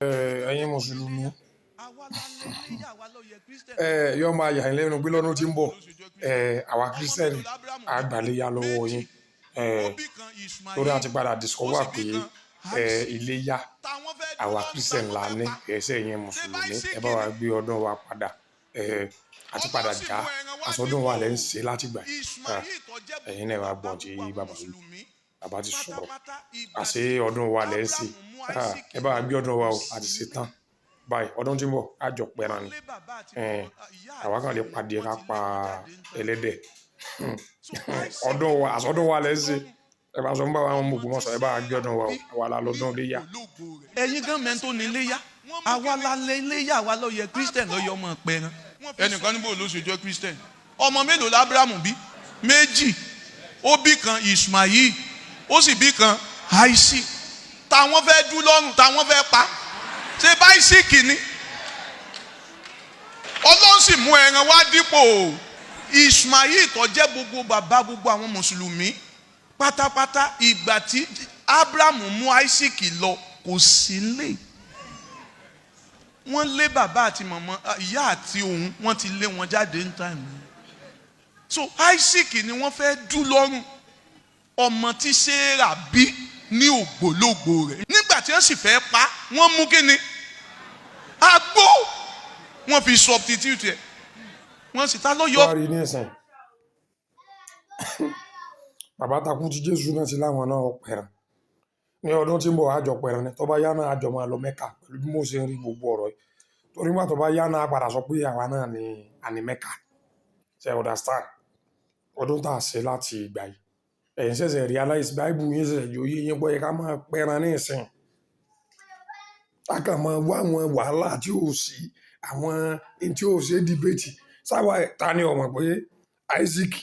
Ẹ̀yin mùsùlùmí, yóò máa yà yín lẹ́nu pé lọ́dún tí ń bọ̀, àwa Christian á gbàléyá lọ́wọ́ yín, torí a ti padà discover pé iléyá àwa Christian là ní, kì í ṣe ẹ̀yin mùsùlùmí. Ẹ bá wa gbé ọdún wa padà. A ti padà já àsọdún wa lẹ́ ń ṣe látìgbà yìí. Ẹ̀yin náà wá gbọ́n tí bàbá wí. Bàbá ti sọ̀rọ̀. Àṣé ọdún wa lẹ́ ń ṣe. Ẹ bá wa gbé ọdún wa o, a ti ṣe tán. Báyìí, ọdún tí ń bọ̀, á jọ pẹran ni. Àwa kan lè pàdé ká pa ẹlẹ́dẹ̀. Ọdún wa, àsọdún wa lẹ́ ń ṣe. Ẹ bá sọ fún bàbá àwọn ọmọ Ògbómọ̀ṣọ́, ẹ bá wa gbé ọdún wa o, àwa la lọ́dún iléyá. Ẹ̀yin gan mẹ́ńtò ní iléyá, àwa la lé iléyá, àwa ló yẹ Christian ló yẹ ọmọ pẹran. Ẹnìkan níbo ló ṣe jẹ́ Christian? Ọmọ mélòó l'Abrahamu bí? Méjì. Ó bí kan Ismail, ó sì bí kan Isaac. Táwọn fẹ́ dú lọ́rùn, táwọn fẹ́ pa, ṣé bá Isaac ni? Ọlọ́run sì mú ẹran wá dípò Ismail tó jẹ́ gbogbo bàbá gbogbo àwọn mùsùlùmí pátápátá. Ìgbà tí Abrahamu mú Isaac lọ, kò sí lé. Wọ́n lé bàbá àti màmá, ìyá àti òun, wọ́n ti lé wọn jáde ní time. So Isaac ni wọ́n fẹ́ dú lọ́rùn, ọmọ tí Sarah bí ní ògbólógbò rẹ̀. Nígbà tí wọ́n sì fẹ́ pa, wọ́n mú kíni? Àgbò. Wọ́n fi substitute ẹ̀. Wọ́n sì ta ló yọ. Wá rí ní ẹ̀sìn. Bàbá takú ti Jésù náà ti láwọn náà pẹran. Ní ọdún tí ń bọ̀, á jọ pẹran ni. Tó bá yá náà, á jọ máa lọ Mẹ́kà pẹ̀lú bí mo ṣe ń rí gbogbo ọ̀rọ̀ yìí. Torí nígbà tó bá yá náà, á padà sọ pé àwa náà ni àní Mẹ́kà. Ṣé understand? Ọdún tá a ṣe láti ìgbà yìí. Ẹ̀yin ṣẹ̀ṣẹ̀ realize, Bible yín ṣẹ̀ṣẹ̀ yóò yé yín pé ó yẹ ká máa pẹran ní ìsìn. A kàn máa wá àwọn wàhálà tí ò sí, àwọn ohun tí ò ṣe debate. Sáwà ta ni ó mọ̀ pé Isaac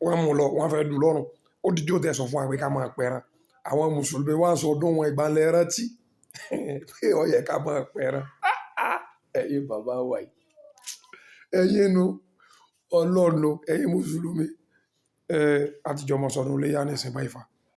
wọ́n mú lọ, wọ́n fẹ́ dù lọ́rùn? Ó dijọ́ tẹ sọ fún wa pé ká máa pẹran. Àwọn mùsùlùmí wá ń sọ ọdún wọn, ìgbàlẹ̀ rántí pé ó yẹ ká máa pẹran. Ẹ̀yin bàbá wa yìí, ẹ̀yin nu ọlọ́nu, ẹ̀yin mùsùlùmí. Àtijọ́ mọ̀ sọdún iléyá ní ìsìn báyìí fa.